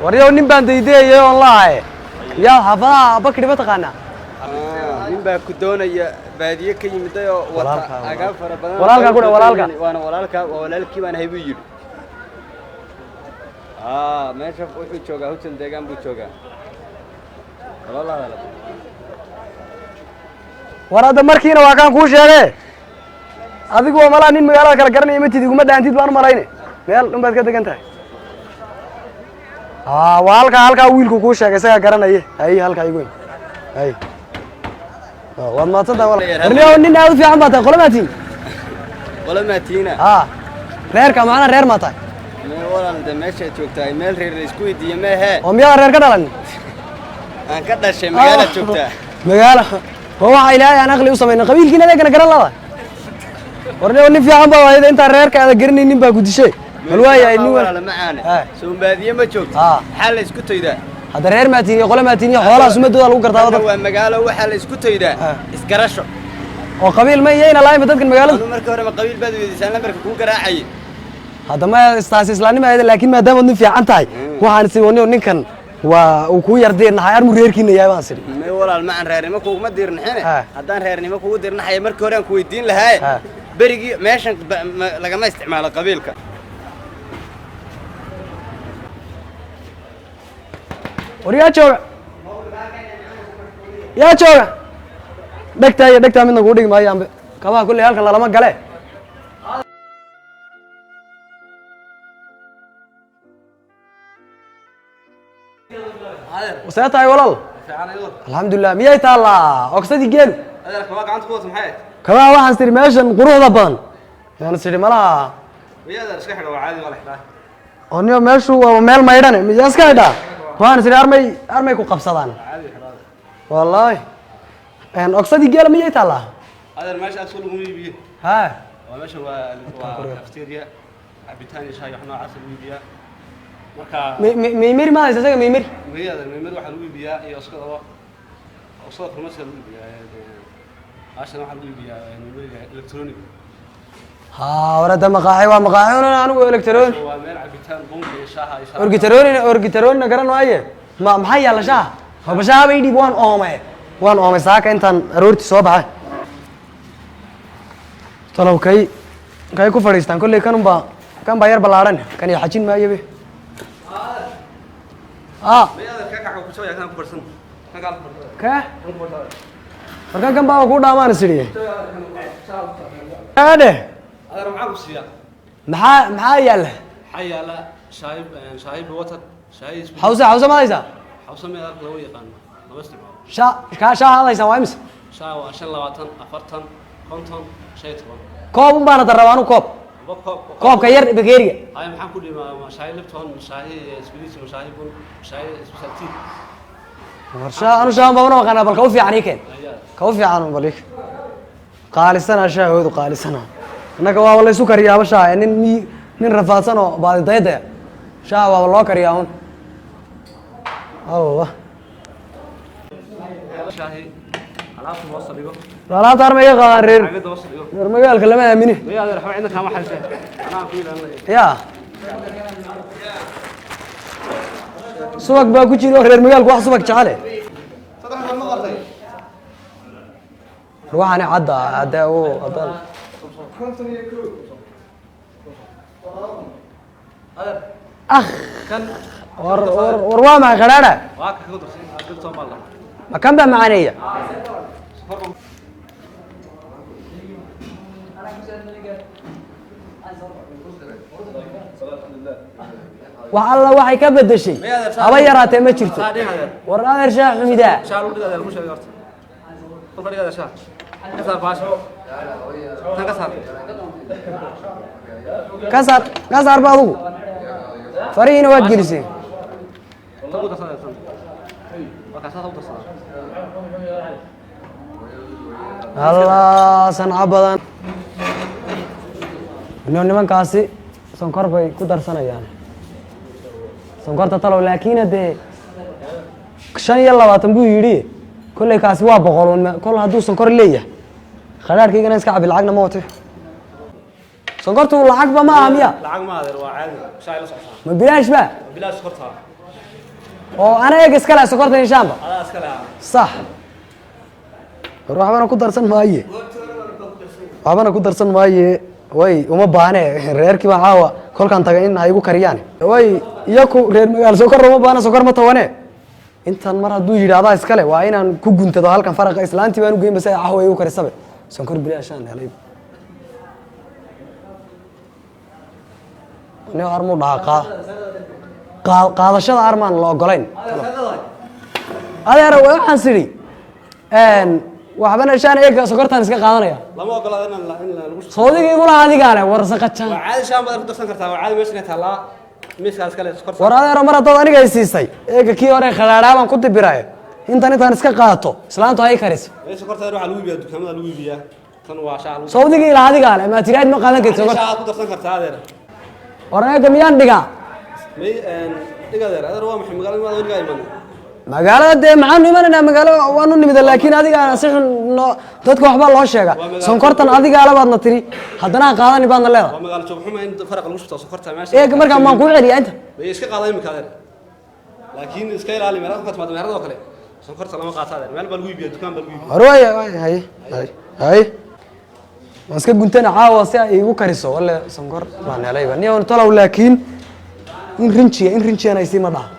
Waryow, nin baan daydeeyay oon laahaye. Miyaad xaafadaha Bakri ma taqaanaa? Nin baa ku doonaya, baadiye ka yimiday oo wata Walaalkaa, agaab fara badan. Walaalkaa ku dheh, walaalka. Waana walaalka, waa walaalkii baan ahay buu yidhi. Meesha wuxuu joogaa hotel deegaan buu joogaa. Walaal hadal. War hadda markiina waa kaan kuu sheege. Adigu waa malaa nin magaalada kala garanaya matid, iguma dhaantid baan u malayne. Meel dhan baad ka degan tahay. Waa halkaa, halkaa wiilku kuu sheegay, isagaa garanaya. Hay, halkaa igu weyn. Hay, waad mahadsantahay walaal. Warniyow, nin aad u fiican baa tahay. Qolo maatiin? Wala maatiina. Reerka macnaha reer maa tahay? Mee walaal, de meeshaad joogtaa meel reer la isku weydiiye meehe. Oo miyaadan reer ka dhalan? Aan ka dhashay, magaalaad joogtaa. Magaalo waa waxa Ilaahay aan aqli u samaynin, qabiilkiina adeegana garan lada. Warniyow, nin fiican baa waayada, intaan reerka aada garanaynin baa ku dishay. Bal waayahay nin Walaal macaane. Soo baadiye ma joogto? Maxaa la isku taydaa? Hadda reer maatiin iyo qole maatiin iyo xoolaha sumadooda lagu gartaa Halkan dadka. Waa magaalo, waxaa la isku taydaa isgarasho. Oo qabiil ma iyayna lahaynba dadkan magaalada? Anu marka hore ma qabiil baad weydiisaan lambarka kuu garaacayay? Hadda ma taasi islaamnimo ahayd, laakiin maadaama nin fiican tahay waxaan si waniyo ninkan waa uu kuu yar diirnaxay, armu reerkiina yahay baan sidhi. May walaal macan, reernimo kuguma diirnaxine. Haddaan reernimo kugu diirnaxaya markii hore aan ku weydiin lahaaye. Berigii meeshan lagama isticmaalo qabiilka. War yaa jooga, yaa jooga? Dhegtaa iyo dhegtaa midna kuu dhigi maayo ambe kabaha kulley halkan lalama gale. See tahay walaal? Alxamdulilah. Miyay taallaa ogsadii geelu? Kabaha waxaan sidhi meeshan quruxda badan yaan sidhi malaha. Oo niyo, meeshu waa meel maydhane, miyaa iska xidhaa? Waxaan sidhi armay armay ku qabsadaan wallahi. Ogsadii geela miyay taallaa? Adeer, meesha agsoo lagu iibiye. Ha. Waa meesha, waa cafeteria, cabitaan iyo shaay wax noocaas lagu iibiyaa marka. Meymeri ma haysa isaga meymeri? Mey adeer, meymar waxaa lagu iibiyaa iyo oskadaba, oskada farmasiga lagu iibiyaa. Baashan waxaa lagu iibiyaa meymariga electronic. Ha, war hadda maqaaxi waa maqaaxi un, anigu electron. Waa meel cabitaan bunka iyo shaaha iyo shaaha. Orgitaroonina orgitaroonina garan maaye. Ma maxaa yaalla? Shaaha haba, shaaha bay dhiib. Waan oomay, waan oomay saaka intaan aroortii soo baxay. Talow kay kay ku fadhiistaan? Kolley kan unbaa, kan baa yar ballaadhan, kan iyo xajin maayo be. Mey adeer, ka kac ku jabaya kan ku barsan kan kaal ku barsan. Ka markan kan baa ku dhaamaan sidhi adhe. Adeer, maxaa ku siiyaa? Maxaa yaalla? Maxaa yaala? Shaay, shaay water, shaay. Xawse, xawse ma haysaa? Xawsa meel lama yaqaano, lama isticmaalo. Sha kaa shaaha hadlaysaan waa imise? Shaha waa 25, 40, 50, 15. Koob un baana darraba anu, koob. Aba koob. Koobka yar bakeeriga. Haya, maxaan ku dhimaa? Shahi Lipton, shahi Spirit, shahi bun, shahi special tea. War shaa anu shaahan baa una aqaanaa. Bal ka u fiican ii keen. Ayaa. Ka u fiican un bal ii keen. Qaalisana shaahoodu, qaalisana. Innaga waaba la isu kariyaaba shaaha. Nin mi nin rafaadsan oo baadi daydaya shaaha waaba loo kariyaa un. Allah. Shahi alaabta hoosta dhigo. Alaabta arma iga qaadaan reer. Cagada hoosta dhigo. Reer magaalka lama aamini. Maya adeer, waxba cidna kaama xalisee, anaa ku ilaalinaya. Ya subag baa ku jira oo reer magaalku wax subag jecele. War waxaani cadda cadda o haddaan ah. Kan. War war war, waa maxay qadhaadha? Waa ka kaga darsan Lipton baa la Ma kan baa macaaneeya? Wax alla waxay ka bedeshay haba yaraatee ma jirto. Saa dhihin adeer. War adeer, shaah xumidaa. Shaah lagu dhigo adeer, lagu sheegay horta kolka dhigo adeer. Shaah ka saar baasha tan, ka saar. Ka saar, ka saar ba adugu farihiina waad gelisay. Tan ku darsan adeer, tan waa kaa saas u darsadaa. Allah, sanco badan. Ino nimankaasi sonkor bay ku darsanayaan, sonkorta talow. Laakiin haddee 25 buu yidhi. Kolley kaasi waa 100 un kol hadduu sonkor leeyahay. Khadhaadhkaygana iska cabi, lacagna ma wato. Sonkortu lacagba ma aha miya? Lacag ma adeer, waa caadi, shaah la socotaa. Ma bilaash ba? Bilaash sokortaa. Oo ana eeg iska leh sokortan iyo shaamba. Adaa iska leh. Sax. War waxbana ku darsan maaye, waxbana ku darsan maaye. Way uma baahne, reerkii baa caawa kolkaan taga in ha igu kariyaan. Way iyaku reer magaal sokor uma baahna, sokor ma tawane. Intan mar hadduu yidhaahdaa iskale, waa inaan ku guntado halkan faraqa. Islaantii baan u geyn base caawa igu karisabe. Sonkor bilaashaan helay. Nin armuu dhahaa qaadashada armaan la ogolayn. Adeer, waxaan sidhi waxbana shaan eega sokortaan iska qaadanaya. Lama ogolaado in lagu shubto. Sawdiga igula adigaa leh war saqajaan. Waa caadi, shaan badan ku darsan kartaa, waa caadi. Meeshan ay taallaa, miiskaa iska leh sokorta. War adeero, mar haddaad aniga i siisay eega, kii hore khadhaadhaa baan ku dibiraye. Intan intaan iska qaato, islaantu hay kariso. Meesha sokorta waxaa lagu iibiyaa dukaamada lagu iibiyaa. Tan waa shaah lagu Sawdiga ila adigaa leh, maa tiraad ma qaadan kartid sokorta. Shaah ku darsan kartaa, adeer. War eega miyaan dhigaa? May dhig, adeer. Adeer, waa maxay magaalada maad weligaa iman? Magaalada dee maxaanu imanaynaa? Magaalo waanu nimida, laakiin adiga si xun noo dadka waxbaa loo sheega. Sonkortan adiga ale baadna tiri, haddana ha qaadani baadna leedahay. Waa magaalo joog xuma in faraqa lagu shubto sokorta meesha. Eega markaa maan kuu celiyaa inta? May, iska qaada imika, adeer, laakiin iska ilaali meelaha ka timaado. Meherada oo kale sonkorta lama qaato, adeer. Meel baa lagu iibiyaa, dukaan baa lagu iibiyaa. War waaya waaya, haye haye haye, waan iska guntana caawa si ay iigu kariso. Walle sonkor baan helayba niyo talow, laakiin in rinjiya in rinjiyan ay sii ma dhaha.